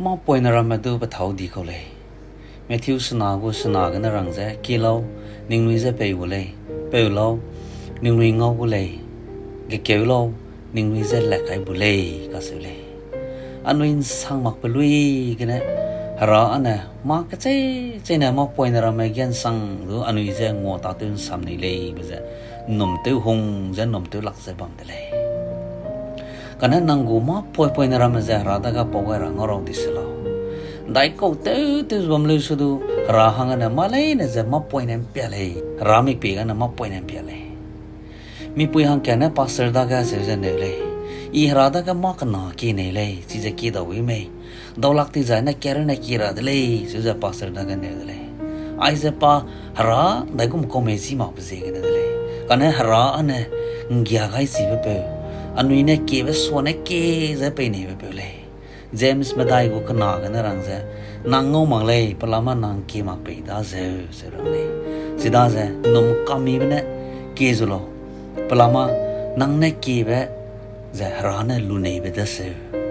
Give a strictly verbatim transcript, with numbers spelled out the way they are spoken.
Mâ poine ramme du pe thâu di kau lei. Matthew sena gu sena gene rang ze, kie lau, ningnui je pei gu lei, peu lau, ningnui ngau gu lei, gekeu lau, ningnui je lat kai bu lei, kacheu lei. Anui ’nsang makbe lui gene, Hera â ne, mâ kecheî cheîne mâ poine ramme ge ’nsang du anui je ngua tâtew ’nsam nei lei be ze, ’nnum tew hung ze ’nnum tew lak ze bam de lei. Kane nang gu mâ poi poine ramme ze Hera dage pau gai ra ngau rau di se lau. ’Ndaikau tew tew ze bam leu se du, Hera hanggene mâ leine ze mâ poine ’mpia lei, Hera mipie gene mâ poine ’mpia lei. Mipui hangkatne pastor dage seu ze neu lei, I Hera dage mâ kena kie nei lei, chize kie dau wi mei, daulak ti zai ne kat runne kie ra de lei, seu ze pastor dage neu de lei. Aize pa Hera ’ndaigum kau mei chî makbe ziegene de lei. Kane Hera â ne ’nggia gai chibe peu, anui ne kiebe suane kie ze pei neibe peu lei. James medai gu kena gene rang ze, nang ngau mak lei, pelama nang kie mak pei dazeu, seu rang lei. Chidaze ’nnum kamibe ne kie zu lau, pelama nang ne kiebe ze Hera ne luneibe daseu.